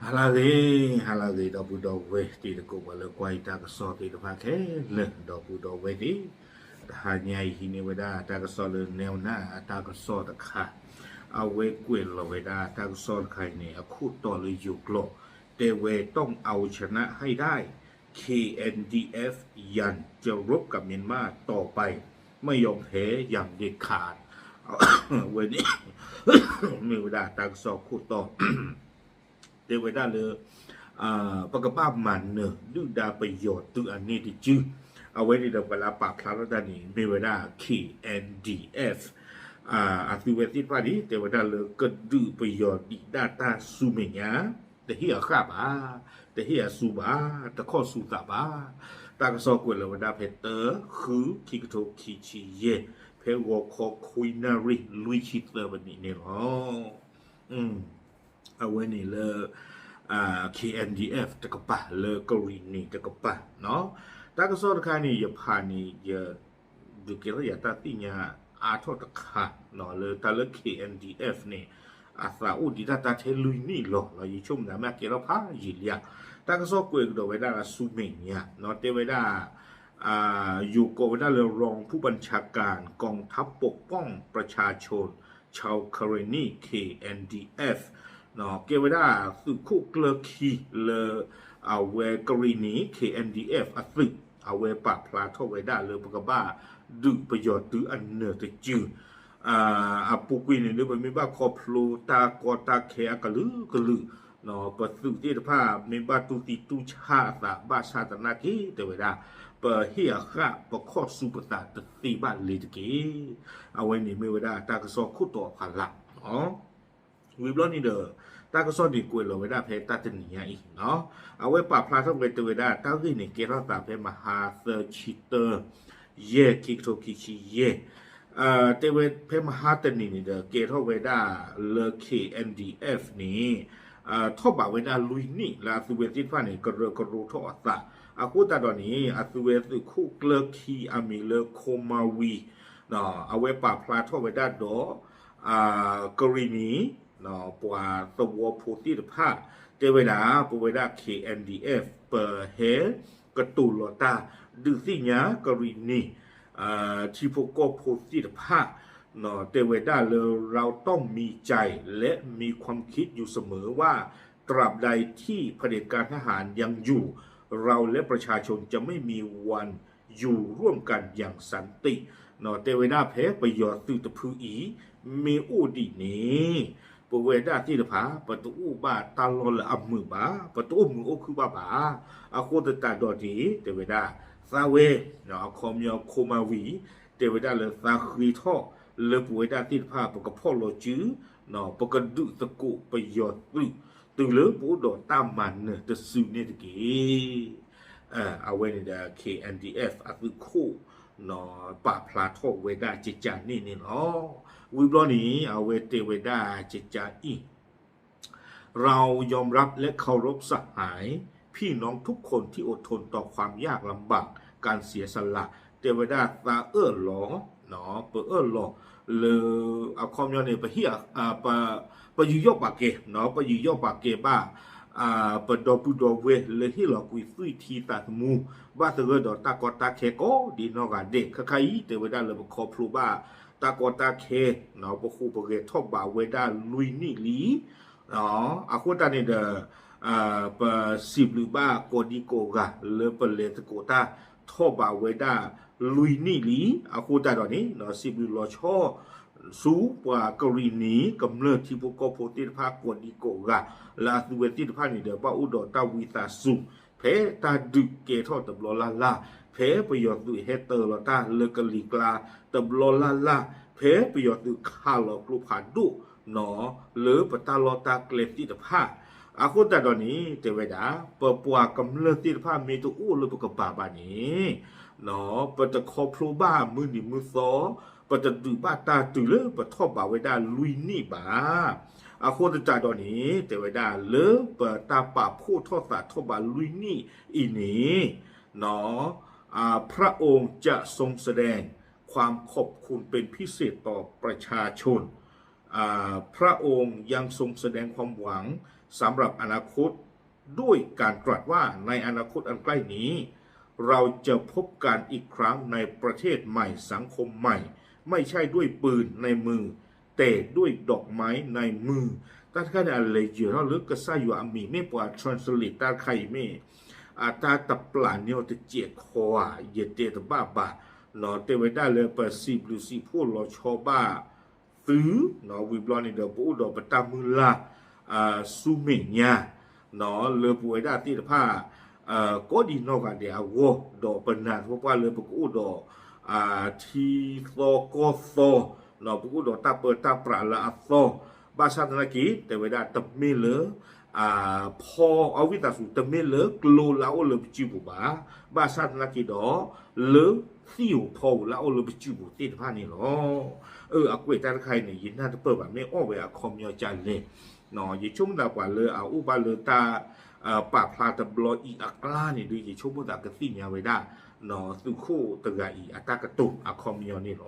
ဟါလၢအဂ့ၤ, ဟါလၢအဂ့ၤ ဒီပုၢ်ဒီဝဲၢ်တံၤသကိး ပှၤလၢကွၢ်ယတၢ်ကစီၣ်သ့ၣ်တဖၣ်ခဲလၢာ် ဒီပုၢ်ဒီဝဲၢ်သ့ၣ်, တဟါညါအံၤဟံးန့ၢ်ဝဲဒၣ်တၢ်ကစီၣ်လၢ Newsnight အတၢ်ကစီၣ်တခါ, အဝဲကွဲးလီၤဝဲဒၣ်တၢ်ကစီၣ်တခါအံၤန့ၣ် အခိၣ်တီလၢယိၤကျိာ်, တဲဝဲ ต้องเอาชนะให้ได้ เคเอ็นดีเอฟ ยังจะรบกับเมียนมาต่อไป ไม่ยอมแพ้อย่างเด็ดขาด ဝဲန့ၣ် မ့ၢ်ဝဲဒၣ်တၢ်ကစီၣ်ခိၣ်တီ တဲဝဲဒၣ်လၢ ပကဘၣ်မၤနၢၤဒုၣ်ဒါပယီၤသုးအန့ၣ်တစု, အဝဲန့ၣ်ဒီးပှၤလၢပာ်ဖျါထီၣ်တၢ်န့ၣ် မ့ၢ်ဝဲဒၣ် K N D F အသုဝဲသ့ၣ်တဖၣ်န့ၣ် တဲဝဲဒၣ်လၢကဒုးပယီၤဒုၣ်ဒါတၢ်ဆူမဲာ်ညါ, တဟ့ၣ်အဃၣ်ဘၣ်, တဟ့ၣ်အစူဘၣ်, တခီၣ်စူသးဘၣ်. တၢ်ကစီၣ်ကွဲးလီၤဝဲဒၣ်ဖဲတၢ ဃု ခံကထိခံဆံယဲၢ်, ဖဲဂီၤခီခွံနၣ်ရံၣ်လွံၢ်ဆံသၢမံးနံးန့ၣ်လီၤ. အဝဲန့ၣ်လၢ K N D F တကပၤ လၢကရံၣ်နံၤတကပၤ, တၢ်ကစီၣ်တခါန့ၣ် ယဖးန့ၣ် ယ ဒုးကဲထီၣ်ယၤတၢ်သ့ၣ်ညါအါထီၣ်တခါ လၢတၢ်လၢ K N D F န့ၣ် အသးအိၣ်ဒံးတၢ်တၢ်ထဲလွံၢ်နံၣ်လီၤ. ယဆိကမိၣ်သးမ့ၢ်ကဲထီၣ်ဖးယံာ်လံဧါ. တၢ်ကစီၣ်ကွဲးကဒီးဝဲဒၣ်လၢဆူမဲာ်ညါ တဲဝဲဒၣ် ယိၤကိးဝဲဒၣ်လၢ รองผู้บัญชาการกองทัพปกป้องประชาชนชาวกะเหรี่ยง K N D F ကဲဝဲဒၣ်သုးခိၣ်ကျၢၢ်ခံလၢ အဝဲကရံၣ်နံၤ K N D F အသုး အဝဲပာ်ဖျါထီၣ်ဝဲဒၣ်လၢပကဘၣ်ဒုးပယီၤသုးအနၢၤတစု အပူၤကွံာ်န့ၣ် လၢပမ့ၢ်ဘၣ်ခီဖျိတၢ်ကီတၢ်ခဲအကလုာ်ကလုာ်, ပသုးသ့ၣ်တဖၣ်မ့ၢ်ဘၣ်တူၢ်သံတူၢ်ဆၣ်အသးဘၣ်ဆၣ်သနာ်က့ တဲဝဲဒၣ် ပဟ့ၣ်အဃၣ်ပခီၣ်စူပသးတသ့ဘၣ်လ့ၤတက့ၢ်. အဝဲန့ၣ်မ့ၢ်ဝဲဒၣ်တၢ်ကစီၣ်ခိၣ်တီအဖီလာ် ဝံၤဘျီန့ၣ်ဒီး တၢ်ကစီၣ်န့ၣ်ကွဲးလီၤဝဲဒၣ်ဖဲတၢ်တနံၤညါအံၤ, အဝဲပာ်ဖျါထီၣ်ဝဲတဲဝဲဒၣ် တၢ်ဂ့ၢ်န့ၣ်ကဲထီၣ်သးဖဲမဟါသၢဆံတၢ ယဲၢ် ခံကထိခံဆံယဲၢ်, တဲဝဲဖဲမဟါတနံၤန့ၣ်ဒီး ကဲထီၣ်ဝဲဒၣ်လၢ K N D F န့ၣ် ထီၣ်ဘးဝဲဒၣ်လွံၢ်နံၣ်လၢအသုဝဲသ့ၣ်တဖၣ်န့ၣ် ကရၢကရိထီၣ်အသး, အဃိသတးဒီးန့ၣ် အသုဝဲသုးခိၣ်ကျၢၢ်ခံအမံၤလၢ ခိၣ်မၤဝံၤ အဝဲပာ်ဖျါထီၣ်ဝဲဒၣ်ဒီး ကရံၣ်နံၤ ပှၤသဝီဖိသ့ၣ်တဖၣ် တဲဝဲဒၣ် ပဝဲဒၣ် K N D F ပဟဲကတိၤလီၤတၢ်ဒုးသ့ၣ်ညါကရံၣ်နံၤ ထံဖိကီၢ်ဖိသ့ၣ်တဖၣ် တဲဝဲဒၣ်လၢ เราต้องมีใจและมีความคิดอยู่เสมอว่า ตราบใดที่เผด็จการทหารยังอยู่ เราและประชาชนจะไม่มีวันอยู่ร่วมกันอย่างสันติ တဲဝဲဒၣ်ဖဲပယီၤသုးတဖုအံၤ မ့ၢ်အိၣ်ဒံးန့ၣ် ပဝဲဒၣ်သ့ၣ်တဖၣ် ပတအိၣ်ဘၣ်တၢ်လီၢ်လၢအမုာ်ဘၣ်, ပတအိၣ်မုာ်အိၣ်ခုၣ်ဘၣ်ဘၣ်. အဃိသတးဒီးန့ၣ် တဲဝဲဒၣ် သးဝဲ အခီပညီ ခိၣ်မၤဝံၤ တဲဝဲဒၣ်လၢသးဃ့ထီၣ် လၢပဝဲဒၣ်သ့ၣ်တဖၣ် ပကဖီၣ်လီၤစု ပကဒုးသကိးပယီၤသုး တုၤလၢပအိၣ်ဒီးတၢ်မၤနၢၤတစုန့ၣ်တက့ၢ်. အဝဲန့ၣ်ဒီး K N D F အသုးခိၣ် ပာ်ဖျါထီၣ်ဝဲဒၣ်ကကးန့ၣ်န့ၣ်လီၤ. ဝံၤဘျီန့ၣ် အဝဲတဲဝဲဒၣ်ကကးအံၤ เรายอมรับและเคารพสหายพี่น้องทุกคนที่อดทนต่อความยากลำบาก การเสียสละ တဲဝဲဒၣ်သးအၢၣ်လီၤ ပအၢၣ်လီၤလၢ အခီပညီန့ၣ် ပဟ့ၣ် ပယူးယီၣ်ပာ်ကဲ ပယူးယီၣ်ပာ်ကဲဘၣ် ပဒီပုၢ်ဒီဝဲၢ်လၢဟ့ၣ်လီၤကွံာ်သွံၣ်ထံသးသမူ ဘၣ်သဂၢၢ်ဒီးတၢ်ကီတၢ်ခဲကိးဒ်နီၢ်ဂၤဒဲး ခဲခါအံၤ တဲဝဲဒၣ်လၢပခီဖျိဘၣ် တၢ်ကီတၢ်ခဲ ပဃိပဂဲၤထီၣ်ဘးဝဲဒၣ်လွံၢ်နံၣ်လံ အဃိသတးန့ၣ်ဒီး ပစံးဘျုးဘၣ်ကိးဒံကိးဂၤ လၢပလဲၤသကိးတၢ်ထီၣ်ဘးဝဲဒၣ်လွံၢ်နံၣ်လံ. အဃိသတးဒီးန့ၣ် စံးဘျုးလီၤဆီ ဆူပှၤကရံၣ်နံၤ ကမျၢၢ်ထံဖိကီၢ်ဖိသ့ၣ်တဖၣ်ကိးဒံကိးဂၤ လၢအသုဝဲသ့ၣ်တဖၣ်န့ၣ်ဒီး ဘၣ်အိၣ်ဒီးတၢ်ဝံသးစူၤ ဖဲတၢ်ဒုးကဲထီၣ်တဘျီလၢ်လၢ် ဖဲပယီၤသုးဟဲတၢၤလီၤတၢ်လၢကလံၤကျါ တဘျီလၢ်လၢ် ဖဲပယီၤသုးခးလီၤကျိဖးဒိၣ် လၢပတၢ်လီၢ်တၢ်ကျဲသ့ၣ်တဖၣ် အဃိသတးဒီးန့ၣ် တဲဝဲဒၣ် ပပှၤကမျၢၢ်သ့ၣ်တဖၣ်မ့ၢ်တအိၣ်လၢပကပၤဘၣ်န့ၣ် ပတခီဖျိဘၣ်မုၢ်နံၤမုၢ်သီ ပတဒုးဘၣ်တၢ်တုၤလၢပထီၣ်ဘးဝဲဒၣ်လွံၢ်နံၣ်ဘၣ်. အဃိသတးဒီးန့ၣ် တဲဝဲဒၣ်လၢပတၢ်ပာ်ဖှိၣ်ထီၣ်သးထီၣ်ဘးလွံၢ်နံၣ်အံၤန့ၣ် พระองค์จะทรงแสดงความขอบคุณเป็นพิเศษต่อประชาชน พระองค์ยังทรงแสดงความหวังสำหรับอนาคตด้วยการตรัสว่าในอนาคตอันใกล้นี้ เราจะพบกันอีกครั้งในประเทศใหม่สังคมใหม่ ไม่ใช่ด้วยปืนในมือ แต่ด้วยดอกไม้ในมือ တၢ်တခါန့ၣ် အလဲၤယၢၤထီၣ်လၢကစၢ်ယွၤအမံၤ မ့ၢ်ပှၤ translate တၢ်တခါအံၤမ့ၢ် အတၢ်တပျၢ်န့ၢ်အီၤတစဲးခီဧါ ယတဲတဘၣ်ဘၣ် တဲဝဲဒၣ်လၢပစံးဘျုးစံးဖှိၣ်လီၤဆီဘၣ်သု ဝံၤဘျီန့ၣ်ဒီး ပအိၣ်ဒီးပတၢ်မုၢ်လၢ် ဆူမဲာ်ညါ လၢပဝဲဒၣ်သ့ၣ်တဖၣ် ကိးဒံနီၢ်ဂၤဒဲးအဂီၢ် ဒီးပနာ်သပှၢ်လၢပကအိၣ်ဒီး ထံသီကီၢ်သီ ပကအိၣ်ဒီးတၢ်ပၢတၢ်ပြးလၢအသီ ဘၣ်ဆၣ်သနာ်က့ တဲဝဲဒၣ်တမ့ၢ်လၢ ဖီ အဝံသးစူၤ တမ့ၢ်လၢကျိလၢအအိၣ်လၢပစုပူၤဘၣ်, ဘၣ်ဆၣ်သနာ်က့ဒီး လၢသံၣ်ဧိၤဖီဧိၤလၢအအိၣ်လၢပစုပူၤသ့ၣ်တဖၣ်န့ၣ်လီၤ. အၢ အကွဲးတၢ်တခါအံၤန့ၣ် ယနၢ်တပၢၢ်ဘၣ် မ့ၢ်အီၣ်ဝဲအခီပညီကလဲၣ်. ယဆိကမိၣ်သးပှၤလၢအအိၣ်ဘၣ်လၢတၢ် ပာ်ဖျါတဘျီအံၤအကျါန့ၣ်ဒုး ယဆိကမိၣ်သးကသ့ၣ်ညါဝဲဒၣ် သုးခိၣ်တဂၤအံၤ အတၢ်ကတိၤအခီပညီန့ၣ်လီၤ.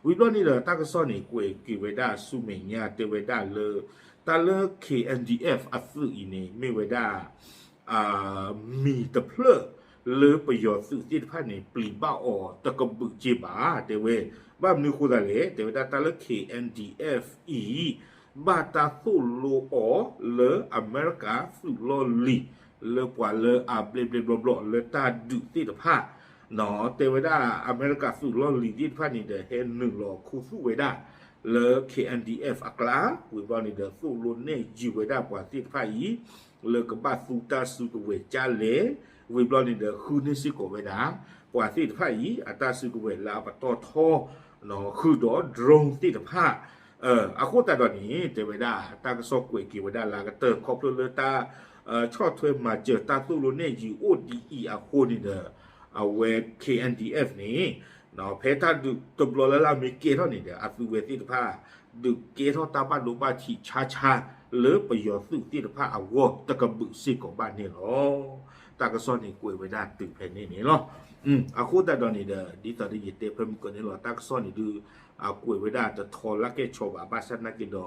ဝံၤဘျီန့ၣ်ဒီး တၢ်ကစီၣ်န့ၣ် ကွဲးက့ၤဝဲဒၣ်ဆူမဲာ်ညါ တဲဝဲဒၣ်လၢ တၢ်လၢ K N D F အသုးအံၤန့ၣ် မ့ၢ်ဝဲဒၣ် မံၤတဖျၢၣ်လၢပယီၤသုးသ့ၣ်တဖၣ်န့ၣ် ပျံၤဘၣ်အီၤတကဘုးက့ဘၣ် တဲဝဲ, ဘၣ်မနုၤအဃိသတးလဲၣ် တဲဝဲဒၣ်တၢ်လၢ K N D F အံၤ ဘၣ်တၢ်သိၣ်လိအီၤလၢအမဲရကၤသုးလီၢ်လံၤ လၢပှၤလၢအဘျဲၣ်ဘျဲၣ်ဘျီဘျီလၢတၢ်ဒုးသ့ၣ်တဖၣ် တဲဝဲဒၣ်အမဲရကၤသုးလီၢ်လံၤသ့ၣ်တဖၣ်န့ၣ်ဒီး ဟဲနုာ်လီၤခူသူၣ်ဝဲဒၣ်လၢ K N D F အကျါ ဝံၤဘျီန့ၣ်ဒီး သိၣ်လိနဲၣ်ယုာ်ဝဲဒၣ်ပှၤသ့ၣ်တဖၣ်အံၤ လၢကဘၣ်သူတၢ်စုကဝဲၤကၢ်လဲၣ်, ဝံၤဘျီန့ၣ်ဒီး ဃုန့ၢ်စ့ၢ်ကီးဝဲဒၣ် ပှၤသ့ၣ်တဖၣ်အံၤ အတၢ်စုကဝဲၤလၢအပတီၢ်ထီ ဃုာ်ဒီး drone သ့ၣ်တဖၣ် အဃိသတးဒီးန့ၣ် တဲဝဲဒၣ် တၢ်ကစီၣ်ကွဲးက့ၤဝဲဒၣ်လၢအကတၢၢ် ခီဖျိလၢတၢ် ဆီၣ်ထွဲမၤစၢၤတၢ်သိၣ်လိနဲၣ်ယုာ်အိၣ်ဒ်အံၤအဃိန့ၣ်ဒီး အဝဲ K N D F န့ၣ် ဖဲတၢ်ဒုးတဘျီလၢ်လၢ်မ့ၢ်ကဲထီၣ်န့ၣ်ဒီး အသုးဝဲသ့ၣ်တဖၣ် ဒုးကဲထီၣ်တၢ်ဘၣ်ဒိဘၣ်ထံးဆါဆါ လၢပယီၤသုးသ့ၣ်တဖၣ်အဂီၢ်တကဘုးစ့ၢ်ကီးဘၣ်န့ၣ်လီၤ. တၢ်ကစီၣ်န့ၣ်ကွဲးဝဲဒၣ်တုၤဖဲန့ၣ်န့ၣ်လီၤ. အဃိသတးဒီးန့ၣ်ဒီး ဒ်သိးဒီးယတဲဖဲမုၢ်ကၢၢ်န့ၣ်လီၤ တၢ်ကစီၣ်န့ၣ်ဒုး အကွဲးဝဲဒၣ်တထီလၢကဲဆီဘၣ် ဘၣ်ဆၣ်သနာ်က့ဒီး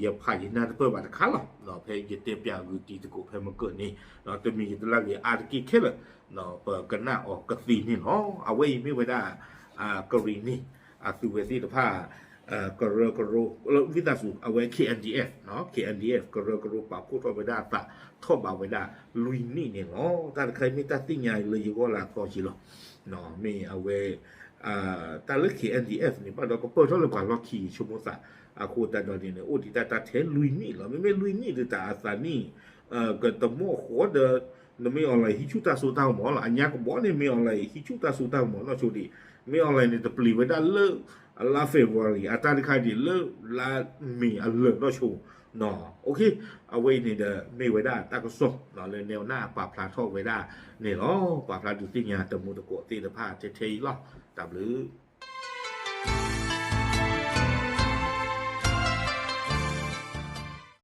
ယဖးယနၢ်တပၢၢ်ဘၣ်တခါလီၤ. ဖဲယတဲပၠးဂုာ်တံၤသကိးဖဲမုၢ်ကၢၢ်န့ၣ် တမံၤယတလၢဂ့ၤအါတက့ၢ်ခဲလၢာ် ပကနၣ်အီၤကသ့န့ၣ်လီၤ. အဝဲအံၤမ့ၢ်ဝဲဒၣ် ကရံၣ်နံၣ် အသုးဝဲသ့ၣ်တဖၣ် ကရၢကရိ ဝံသးစူၤ အဝဲ K N D F, K N D F ကရၢကရိပာ်ဖှိၣ်ထီၣ်ဝဲဒၣ်အသး ထီၣ်ဘးဝဲဒၣ်လွံၢ်နံၣ်န့ၣ်လီၤ. တၢ်တခါအံၤမ့ၢ်တၢ်သ့ၣ်ညါလၢယဂီၢ်လၢအသီက့လီၤ. မ့ၢ်အဝဲ တၢ်လၢ K N D F န့ၣ် ဘၣ်ဒီးကပၢၢ်ထီၣ်လၢပှၤလီၢ်ခံ ယဆိကမိၣ်သး အဃိသတးဒီးန့ၣ် အိၣ်ဒံးတၢ်တၢ်ထဲလွံၢ်နံၣ်လီၤ. မ့မ့ၢ်လွံၢ်နံၣ်ဒုးတၢ်အသးနံၣ် ကတမီၢ်ဃီဒီး နမ့ၢ် online ဟံးဆူၣ်တၢ်စိတၢ်ကမီၤလီၤ. အညါကဘီန့ၣ်မ့ၢ် online ဟံးဆူၣ်တၢ်စိတၢ်ကမီၤနီၢ်ဆိဒံး မ့ၢ် online န့ၣ် တပျံၤဝဲဒၣ်လၢ လါ February အတၢ်တခါဒံးလၢ လါ May အလၢာ်နီၢ်ဆိ အဝဲအံၤန့ၣ်ဒီး မ့ၢ်ဝဲဒၣ်တၢ်ကစီၣ်လၢနဲဝဲနၢ်ပာ်ဖျါထီၣ်ဝဲဒၣ်န့ၣ်လီၤ. ပာ်ဖျါဒုးသ့ၣ်ညါတမူတကိးသ့ၣ်တဖၣ်ထဲထဲအံၤလီၤ. တၢ်ဘျုး